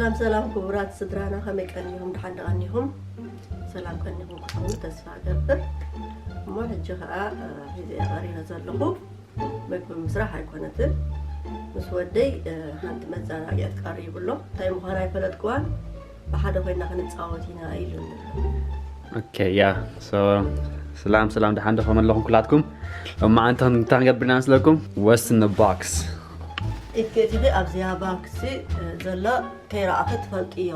ሰላም ሰላም ክቡራት ስድራና፣ ከመይ ቀኒኹም? ደሓን ዶ ቀኒኹም? ሰላም ቀኒኹም ክትኮኑ ተስፋ እገብር። እሞ ሕጂ ኸኣ እ፣ ሒዘ ቀሪበ ዘለኹ ምግቢ ምስራሕ ኣይኮነትን። ምስ ወደይ እ፣ ሓንቲ መዘናግዒት ቀሪቡ ኣሎ። እንታይ ምዃኑ ኣይፈለጥክዋን፣ ብሓደ ኮይና ክንጻወት ኢና ኢሉኒ። ኦኬ ያ so ሰላም ሰላም፣ ደሓን ዶ ከመለኹም ኩላትኩም? ሎማዓንቲ እንታይ ክንገብር ኢና መስለኩም? What's in the box? ኢትኬት ኢኺ ኣብዚኣ ባክሲ እ፣ ዘሎ ከይረኣኺ ትፈልጥዮ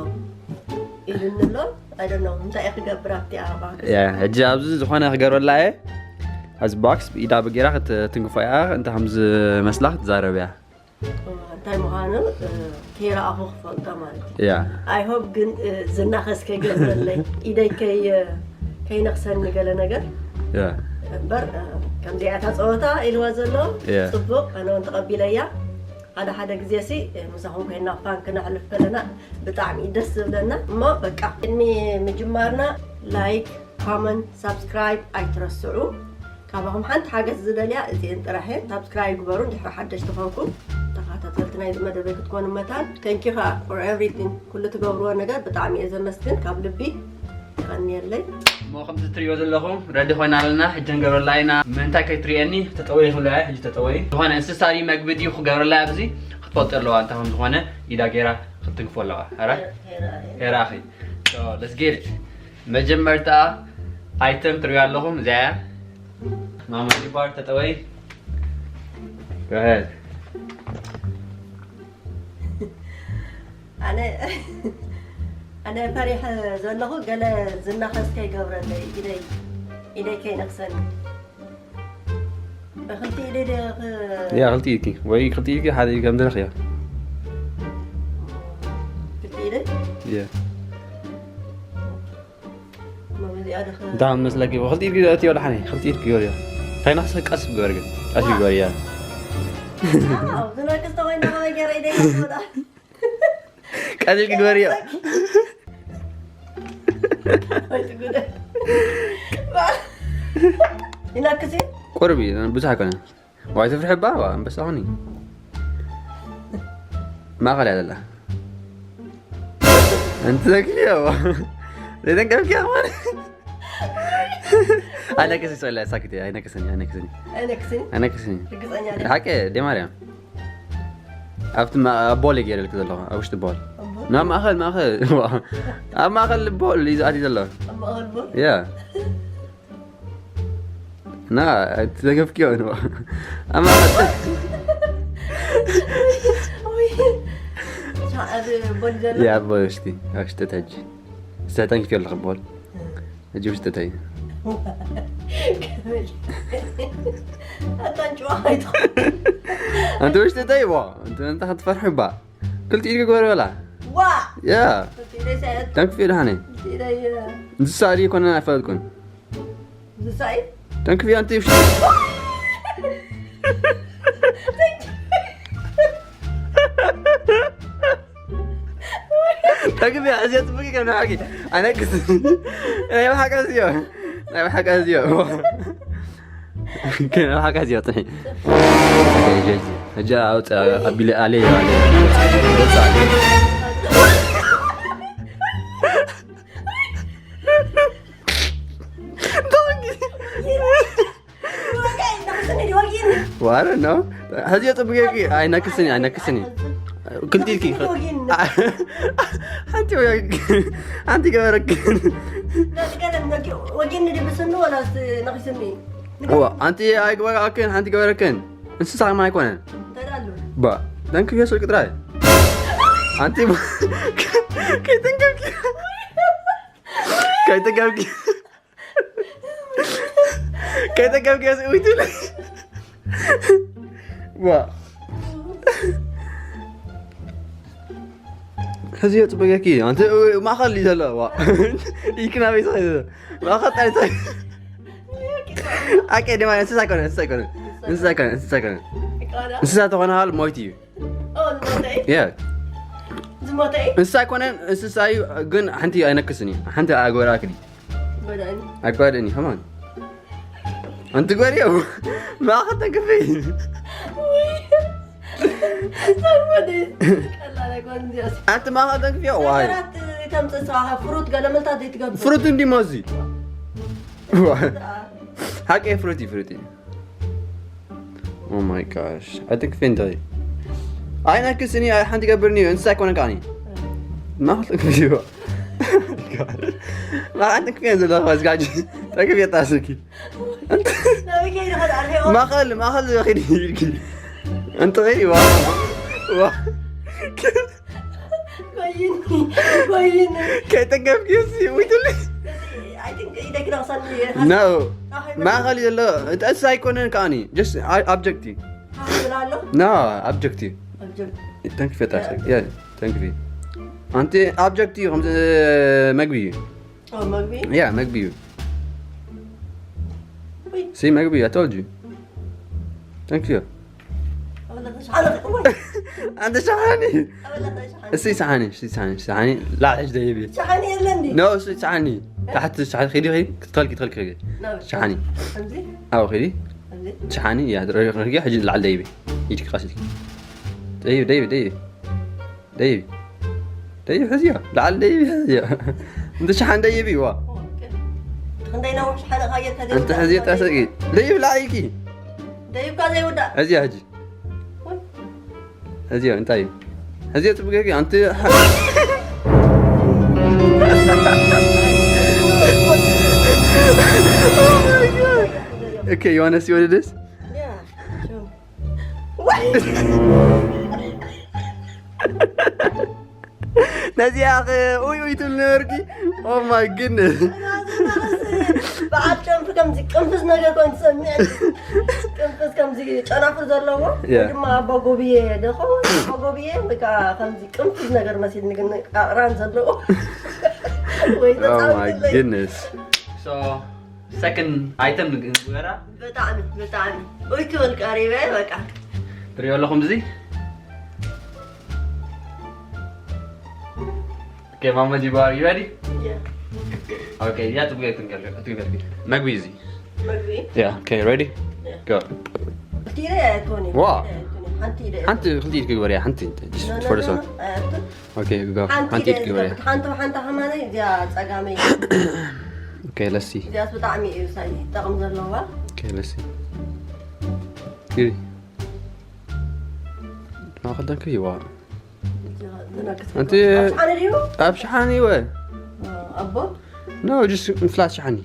ኢሉኒ ኣሎ። I don't know እንታይ እየ ክገብር ኣብቲኣ ባክሲ። ያ ሕጂ ኣብዚ ዝኾነ ክገብረላ እየ። ኣብዚ ቦክስ ብኢዳ ብጌራ ክትትንክፎ እያ። እንታይ ከም ዝመስላ ክትዛረብ እያ። እንታይ ምዃኑ እ፣ ከይረኣኹ ክፈልጦ ማለት እዩ። ያ I hope ግን እ፣ ዝናኸስ ከይገብረለይ ኢደይ ከይ ከይነኽሰኒ ገለ ነገር ያ እምበር እ፣ ከምዚኣ እታ ፀወታ ኢልዋ ዘሎ Yeah. ፅቡቅ፣ ኣነ እውን ተቐቢለያ። ሓደ ሓደ ግዜ ሲ እ፣ ምሳኹም ኮይና ፋን ክነሕልፍ ከለና ብጣዕሚ እዩ ደስ ዝብለና። እሞ በቃ ቅድሚ ምጅማርና ላይክ፣ ኮመንት፣ ሳብስክራይብ ኣይትረስዑ። ካባኹም ሓንቲ ሓገዝ ዝደልያ እዚአን ጥራሕ እየን። ሳብስክራይብ ግበሩ እንድሕሪ ሓደሽቲ ኮንኩም ተኸታተልቲ ናይዚ መደበይ ክትኮኑ መታን። Thank you ከዓ for everything፣ ኩሉ ትገብርዎ ነገር ብጣዕሚ እየ ዘመስግን ካብ ልቢ። የቐንየለይ። እሞ ከምዚ ትሪእዮ ዘለኹም ረዲ ኮይና ኣለና። ሕጂ ንገብረላ ኢና። ምእንታይ ከይትሪእየኒ ተጠወይ ይኽእሉ እያ። ሕጂ ተጠወይ ዝኾነ እንስሳ ድዩ መግቢ ድዩ ክገብረላ ኣብዚ ክትፈልጦ ኣለዋ። እንታይ ከም ዝኾነ ኢዳ ገይራ ክትንክፎ ኣለዋ። ኣረ ሄራኺ let's get it። መጀመርታ ኣይተም ትሪእዮ ኣለኹም እዚኣ እያ። ማማ ሊባር ተጠወይ። Go ahead. ኣነ ኣነ ፈሪሐ ዘለኹ ገለ ዝናኸስ ከይገብረለይ ኢደይ ኢደይ ከይነኽሰኒ። በክልቲ ኢደይ ደ ያ ክልቲ ኢድኪ ወይ ክልቲ ኢድኪ ሓደ ኢድ ከም ዘለኽያ። ክልቲ ኢደይ ያ መመዚኣ ደኸ እንታይ መስለኪ? ክልቲ ኢድኪ እቲ ወደ ሓኒ ክልቲ ኢድኪ ገበርዮ። ከይነኽሰ ቀስ ግበር ግን ቀስ ግበር እያ። ዝናክስ ተኮይና ከመይ ገይረ ኢደይ ከስወጣ? ቀስ ኢልኪ ግበርዮ። ወይ ትጉደ። ይናክሲ ቁርቢ ብዙሕ ኣይኮነ። ዋይ ትፍርሒ ባ ዋ፣ ኣንበሳ ኹኒ። ማእኸል እያ ዘላ። ኣንቲ ዘኪ ዋ። ዘይተንቀፍኪ ዋ። ኣይነክስን ጸላ ሳክት እያ፣ ኣይነክስን፣ ኣይነክስን። ኣይነክስን ኣይነክስን። ርግጸኛ ደ ሓቂ ደ ማርያም። ኣብቲ ማ- ኣብ ቦል ገይረልክ ዘለኹ ኣብ ውሽጢ ቦል ናብ ማእኸል ማእኸል ዋ። ኣብ ማእኸል ቦል እዩ ዝኣትዩ ዘሎ። ኣብ ማእኸል ቦል ያ እና ተገፍኪዮ ነው ኣማኸል ኣብ ቦል ዘሎ ያ ቦል ውሽጢ ኣብ ውሽጢ ተጂ ዝተተንክፊ ኣለኹ ቦል እጂ ውሽጢ ተይ ኣታን ጭዋ ኣይትኾን ኣንቲ ውሽጢ ተይ ዋ ኣንቲ ኣንታ ክትፈርሑ ባ ክልቲ ኢድ ግበር በላ ዋ ያ ኢደይ ሳየት ተንክፊ ደሓነ ኢደይ እንስሳ ድዩ ኮነ ኣይፈልጥኩን ዝሳይ ተንክፊ ኣንቲ ውሽጢ ተግቢ ኣዝያ ጽቡቅ ከም ሓቂ ኣነክስ ናይ ሓቂ ኣዝዮ ናይ ሓቂ ኣዝዮ ናይ ሓቂ ኣዝዮ ጥሒ ሕጂ ኣውፅ ኣቢለ ኣለ ኣለ ዋረ ነው ሕዚ ጽቡቅ ኣይነክስኒ ኣይነክስኒ ክልቲልኪ ሓንቲ ሓንቲ ገበረክን ወጊኒ ድብስኒ ወላ ነኺስኒ ዋ ኣንቲ ኣይግበረክን ሓንቲ ገበረክን እንስሳ ከማ ኣይኮነን እንታይ ኣሎ ባ ደንክ የስልክ ጥራይ ኣንቲ ከይተንከብኪ ከይተንከብኪ ከይተንከብኪ ውይትለ ዋ ሕዚ የፅበገኪ ኣንቲ ማእኸል እዩ ዘለዋ ኢልክና ቤት ማእኸል ጣይታ ኣቀ ድማ እንስሳ ኣይኮነ እንስሳ ኣይኮነ እንስሳ ኣይኮነ እንስሳ ኣይኮነ እንስሳ ተኾነ ሃል ሞይት እዩ ዝሞተ እዩ የ ዝሞተ እዩ እንስሳ ኣይኮነን እንስሳ እዩ ግን ሓንቲ ኣይነክስን እዩ ሓንቲ ኣግበራክን እዩ በዳኒ ኣይጓደኒ ከማን ኣንቲ ጓርዮ ማእኸል ተንክፊ ሰሞን ቀላል ኣይኮን እዚኣስ። ኣንቲ ማኻ ደንግፊያ ዋይ። ነገራት ከምጽእ ስራኻ ፍሩት ገለመልታት ዘይትገብር። ፍሩት እንዲ ሞዚ። ሓቂ ፍሩት እዩ ፍሩት እዩ። Oh my gosh. I think ፌንተይ። ኣይ ናክስኒ ኣይ ሓንቲ ገብርኒ እንስሳ ኣይኮነ ቃኒ። ማኽል ክፍዮ። ማኻ ሓንቲ ክፍዮ ዘለኻ ዝጋጅ። ተክፍዮ ታስኪ። ናበይ ከይዱ ኸዳ ኣርሄኦ? ማኸል ማኸል ኸዲ። እንተ ኸዲ ዋ። ዋ። ኮይኒ ኮይኒ። ከይጠገብኪ ሲ ውይትልኝ። I think ኢደክ ነቕሳኒ። No. ማኸል ዘሎ እንስሳ ኣይኮነን ከኣኒ just object እዩ። ሓፍላሎ? No, object እዩ። Object. ተንክፌ ታሰ yeah, ተንክፌ ኣንቲ object እዩ ከምዚ መግቢ እዩ። Oh, መግቢ? Yeah, መግቢ እዩ። ሲ መግቢ እዩ። I told you. Thank you. ኣንተ ሸሓኒ። እሲ ሸሓኒ እሲ ሸሓኒ ሸሓኒ ላዕሊ ደይቢ። ሸሓኒ የለን። No እሱ ሸሓኒ ታሕቲ ሸሓኒ ኺዲ ኺዲ ክትኸልኪ ትኸልኪ ኺዲ። ሸሓኒ። ኣው ኺዲ። ሸሓኒ እያ ትረግያ ሕጂ ላዕሊ ደይቢ። ኢድኪ ቀሲልኪ። ደይቢ ደይቢ ደይቢ። ደይቢ ደይቢ ሕዝዮ ላዕሊ ደይቢ ሕዝዮ። እንተ ሸሓን ደይቢ ዋ። ክንደይ ነዊሕ ሸሓነ ካየት ከዘይ እንተ ሕዝዮ ጠሰቂ ደይቢ ላዕሊኪ። ደይብካ ዘይውዳእ። ሕዝዮ ሕጂ ሕዝዮ እንታይ እዩ? ሕዝዮ ጽቡቅ ጌርኪ ኣንቲ Okay, you wanna see what it is? ነዚኣ ኡይ ኡይ ትብል ነበርኪ። Oh my goodness። በዓል ጨንፊ ከምዚ ቅንፍዝ ነገር ኮይኑ ትሰምዕ። ቅንፍዝ ከምዚ ጨናፍር ዘለዎ። Yeah. ድማ ኣባ ጎብየ ደኾ ኣባ ጎብየ በቃ ከምዚ ቅንፍዝ ነገር መሲልኒ ግን ኣቕራን ዘለዎ። ወይ Oh my goodness. So second item ንግበራ። ብጣዕሚ ብጣዕሚ ኡይ ክብል ቀሪበ በቃ። ትሪኦ ኣለኹም እዚ Okay, Mama Jiba, you ready? Yeah. Okay, yeah, to get to get to get. Magwizi. Magwi. Yeah, okay, ready? Yeah. Go. Tire tone. Wow. Tire tone. Hanti de. Hanti khilti ke gore hanti. Just for this one. Okay, go. Hanti ke gore. Hanti hanti hamane dia tsagame. Okay, let's see. Dia suta ami usai. Takum zalowa. Okay, let's see. Here. ናኸልተን ከይዋ ኣንቲ ኣብ ሸሓኒ ወ ኣቦ ኖ ጅስ ምፍላስ ሸሓኒ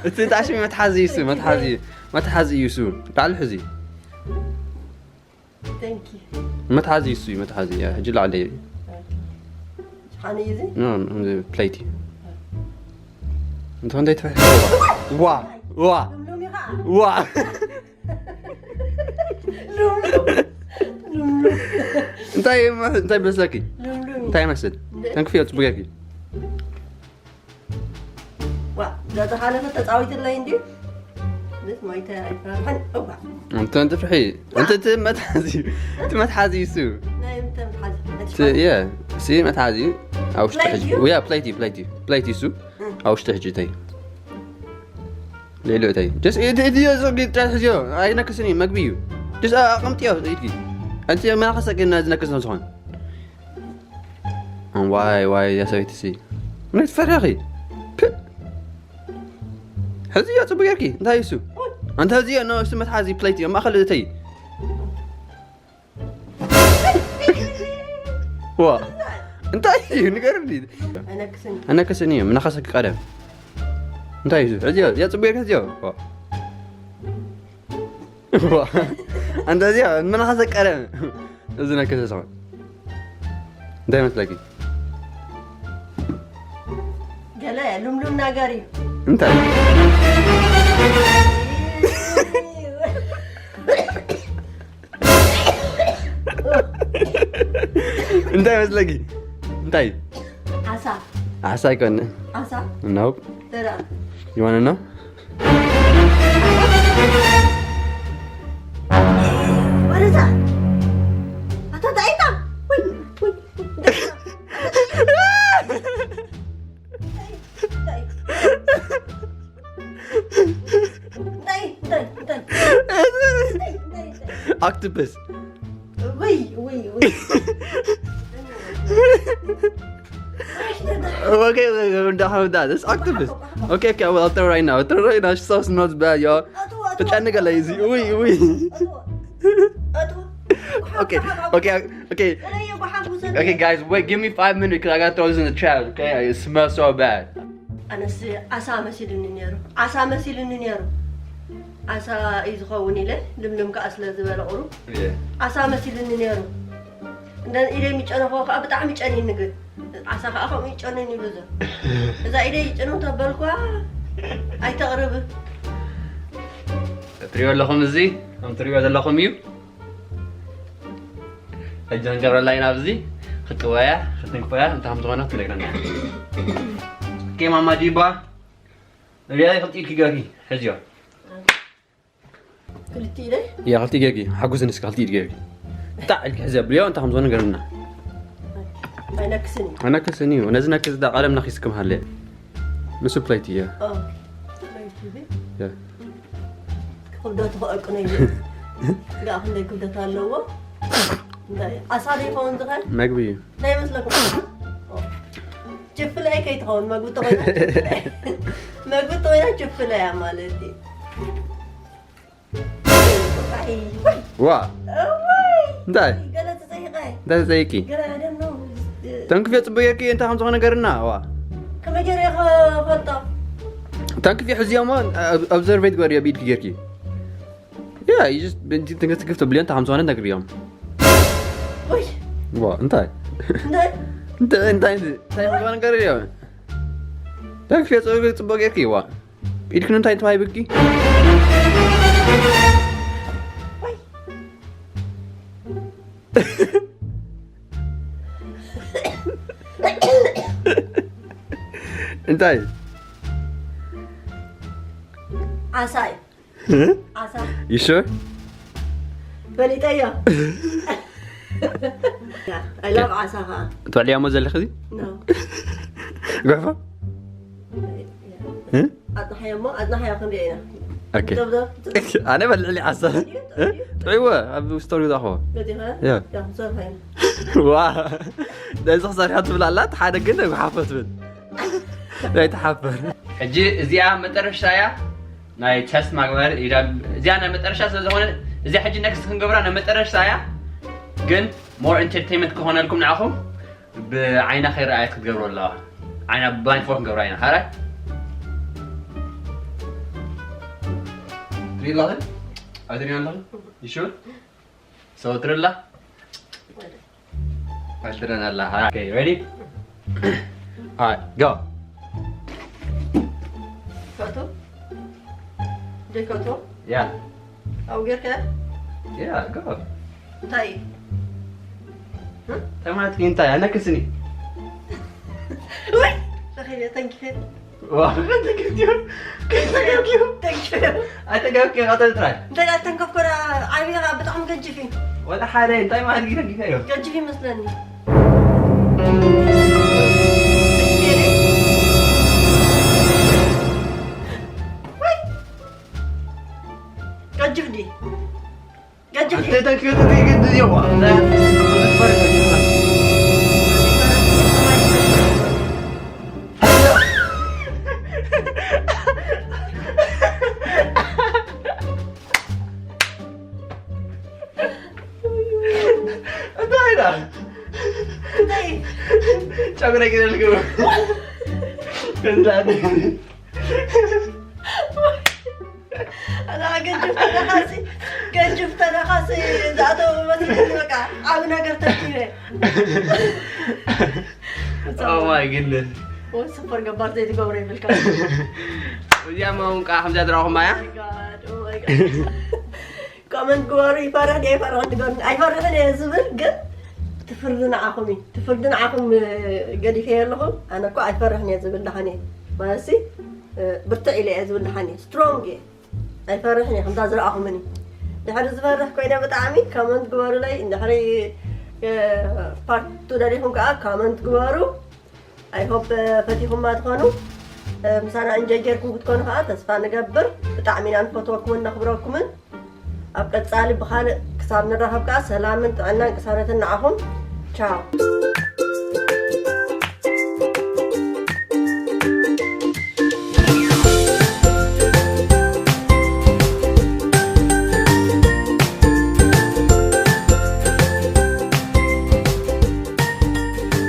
እቲ ታሽሚ መትሓዚ ይሱ መትሓዚ መትሓዚ ይሱ ላዕሊ ሕዚ መትሓዚ ይሱ እዩ መትሓዚ ሕጂ ላዕለ እዩ ሓኒ እዚ ፕለይቲ እንተ እንታይ ትፈ ዋ ዋ ዋ እንታይ እንታይ መስለኪ እንታይ መስል ተንክፍዮ ጽቡቅ ጌርኪ ዋ፣ እዛ ዝሓለፈት ተጻዊትለይ እንድዩ። ምስ ሞይተ ኣይፈርሕን። እዋ። እንተ እንተ ፍሒ፣ እንተ እቲ መትሓዚ፣ እቲ መትሓዚ እዩ እሱ። ናይ እንተ መትሓዚ፣ እቲ የ፣ ሲ መትሓዚ እዩ። ኣብ ውሽጢ ሕጂ፣ ያ ፕለይቲ፣ ፕለይቲ፣ ፕለይቲ እሱ። ኣብ ውሽጢ ሕጂ እተይ። ልዕሊ እተይ። ጀስ እቲ እቲ እዚ ግጫ ሕዚዮ፣ ኣይነክስን እዩ፣ መግቢ እዩ። ጀስ ኣቐምጥዮ፣ ኢድኪ። ኣንቲ መናኸሰ ግን ዝነክስ ነው ዝኾን። ዋይ ዋይ እዛ ሰበይቲ ሲ ምን ትፈርሒ ሕዚ እያ ጽቡቅ ጌርኪ እንታይ እዩ እሱ ኣንተ እዚ እያ እሱ መትሓዚ ፕሌት እዩ ማእኸል እተይ ዋ እንታይ እዩ ንገርኒ ኣነክስኒ እዩ ምናኸሰኪ ቀደም እንታይ እዩ ሕዚ እያ ጽቡቅ ጌርኪ ሕዚ እያ ኣንተ እዚኣ ምን ኸሰቀረ እዚ ነከሰ ሰው እንታይ መስለኪ? ገለ ልምሉም ነገር እዩ። እንታይ? እንታይ መስለኪ? እንታይ? ዓሳ። ዓሳ ኣይኮነ። ዓሳ። No። ደረቕ። You wanna know? ወደዛ። ኣቶ ዳይታ። ወይ፣ ወይ፣ ደረቕ። እንታይ? እንታይ? እንታይ? እንታይ? Octopus. Wait, wait, wait. Okay, okay, okay, okay, okay, that's octopus. Okay, okay, I'll throw right now. I'll throw right now. She smells bad, y'all. Put that nigga lazy. Wait, wait. Okay, okay, okay. Okay, guys, wait, give me five minutes because I gotta throw this in the trash, okay? It smells so bad. ኣነስ ዓሳ መሲሉኒ ነይሩ። ዓሳ መሲሉኒ ነይሩ። ዓሳ እዩ ዝኸውን ኢለ ልምልም ከዓ ስለ ዝበለ ቁሩብ ዓሳ መሲሉኒ ነይሩ። እንደ ኢደ የሚጨነፈው ከዓ ብጣዕሚ ጨኒኒ ግን ዓሳ ከዓ ከምኡ ይጨንን ይብሉ። እዛ ኢደ ይጭኑ ተበልኳ። ኣይተቕርብ። እትሪኦ ኣለኹም፣ እዚ ከም ትሪኦ ዘለኹም እዩ። ሕጂ ክንገብረላ ኢና ኣብዚ። ክጥወያ ክትንክፎያ እንታይ ከም ዝኾነ ትነግረና። ኬ ማማ ዲባ ንብያይ ክልቲኡ ክገርኪ ሕዚዮ። ክልቲኡ ኢለ? እያ፣ ክልቲኡ ገርኪ ሓጉስን እስኪ ክልቲኡ ገርኪ። እንታይ ኢልኪ ሕዚ ኣብልዮ እንታይ ከም ዝኾነ ገርና። ኣይነክስን እዩ። ኣይነክስን እዩ። ነዚ ነክስ ዳ ቀለም ነኺስክም ሃለ። ንሱ ፕለይቲ እያ። ኦ፣ ፕለይቲ እያ። እያ። ክብደቱ ከእቅኖ እዩ። ስጋ ክንደይ ክብደት ኣለዎ? እንታይ? ኣሳ ዶ ይኸውን ዝኸ? መግቢ እዩ። እንታይ ይመስለኩም? ኦ። ችፍለይ ከይትኸውን፣ መግቢ ተኾይና ችፍለይ። መግቢ ተኾይና ችፍለይ እያ ማለት እዩ። ኣይ፣ ወይ። ዋ። እዋይ። እንታይ? ገለ ተጸይቐ። እንታይ ተጸይቂ? ገለ፣ I don't know። ተንክፍዮ ጽቡቅ ጌርኪ እንታይ ከም ዝኾነ ገርና፣ ዋ። ከመይ ገይረ እየ ክፈልጦ? ተንክፍዮ ሕዝዮ እሞ፣ ኦብ-፣ ኦብዘርቬት ግበርዮ ብኢድኪ ጌርኪ። ያ፣ you just፣ ትንክፍ፣ ትንክፍ ተብልዮ እንታይ ከም ዝኾነ ነግርዮም። ወይ። ዋ፣ እንታይ? እንታይ? እንታይ፣ እንታይ፣ እንታይ ከም ዝኾነ ገርዮ። ተንክፍዮ ጽቡቅ፣ ጽቡቅ ጌርኪ፣ ዋ። ኢድክን እንታይ ተዋሂብኪ? እንታይ? ዓሳ እዩ። እ? ዓሳ። You sure? ፈሊጠዮ። Yeah, I love ዓሳ ኸዓ። ትበልዕያ እሞ ዘለኺ እዚ? No። ጉሕፎ? Yeah። እ? ኣጽናሕዮ እሞ፣ ኣጽናሕዮ ክንሪኦ ኢና። ኦኬ። ደብደብ። ኣነ በልዕሊ ዓሳ። እ? ጥዑይዎ፣ ኣብ ስቶሪ ዝኣኽቦ። በዚኸ? ያ። ያ፣ ክንሰርሖ ኢና። ዋ። ነዚ ክሰርሖ ትብል ኣላ፣ እቲ ሓደ ግን ጉሓፎ ትብል። ኣይትሓፍር። ሕጂ እዚኣ መጠረሽታ እያ። ናይ ቸስት ማግበር ኢዳ እዚኣ ናይ መጠረሻ ስለ ዝኾነ እዚኣ ሕጂ ነክስት ክንገብራ ናይ መጠረሻ እያ። ግን ሞር ኢንተርቴይንመንት ክኾነልኩም ንዓኹም ብዓይና ከይረኣየት ክትገብሮ ኣለዋ። ዓይና ብላይንድ ፎልድ ክንገብራ ኢና። ሓራይ ትሪኢ ኣለኽን? ኣይትሪእን ኣለኽን? You sure? So ትርላ ኣልድረን ኣላ። Okay, ready? Alright, go. ከእቶ? ጀይ ከእቶ? Yeah. ኣብኡ ጌርካያ? Yeah, go. እንታይ እዩ? እንታይ ማለት እዩ? እንታይ? ኣነክስኒ። ወይ! ረኺበ፣ ተንኪፈ። ዋ፣ ተንኪፍኪ። ተንኪፈ። ኣይተንከፍኪ፣ ቀጥል ጥራይ። እንታይ ደኣ ተንከፍኮ ደኣ፣ ዓብዪ ኸኣ ብጣዕሚ ገጅፍ እዩ። ወላ ሓደ፣ እንታይ ማለት እዩ ተንኪፈዮ? ገጅፍ ይመስለኒ። ወይ! ገጅፍ ድዩ? ገጅፍ። ኣንተ ተንክዮ ትርኢ ግን ድዮ። እንታይ ኢላ? እንታይ? ጨጉረይ ግን ኣልገበ። እንታይ? ኣላ ገጅፍ ተለኻሲ፣ ገጅፍ ተለኻሲ ዝኣተወ መስለኒ በቃ ዓቢ ነገር ተኪበ። Oh my goodness። ወይ ሱፐር ገባር ዘይትገብሮ ይብልካ። እዚኣ ማውን ከዓ ከምዚኣ ዝረኣኹማ እያ። Oh my God, oh my God። ኮመንት ግበሩ፣ ይፈርሕ ድየ ኣይፈርሕን ንገሩኒ። ኣይፈርሕን እየ ዝብል ግን እቲ ፍርዲ ንዓኹም እዩ። እቲ ፍርዲ ንዓኹም፣ እ፣ ገዲፈዮ ኣለኹ። ኣነ እኮ ኣይፈርሕን እየ ዝብል ደሓን እየ። ማለት ሲ፣ እ፣ ብርትዕ ኢለ እየ ዝብል ደሓን እየ። ስትሮንግ እየ። ኣይፈርሕን እየ፣ ከምታ ዝረኣኹምኒ። ድሕሪ ዝፈርሕ ኮይነ ብጣዕሚ ኮመንት ግበሩለይ። እንድሕሪ፣ እ፣ ፓርት ቱ ደሊኹም ከዓ ኮመንት ግበሩ። I hope፣ እ፣ ፈቲኹማ ትኾኑ። እ፣ ምሳና እንጆይ ጌርኩም ክትኮኑ ከዓ ተስፋ ንገብር። ብጣዕሚ ኢና ንፈትወኩምን ነኽብረኩምን። ኣብ ቀጻሊ ብኻልእ ክሳብ ንራኸብ ከኣ ሰላምን ጥዕናን ቅሳነትን ንዓኹም። ቻው።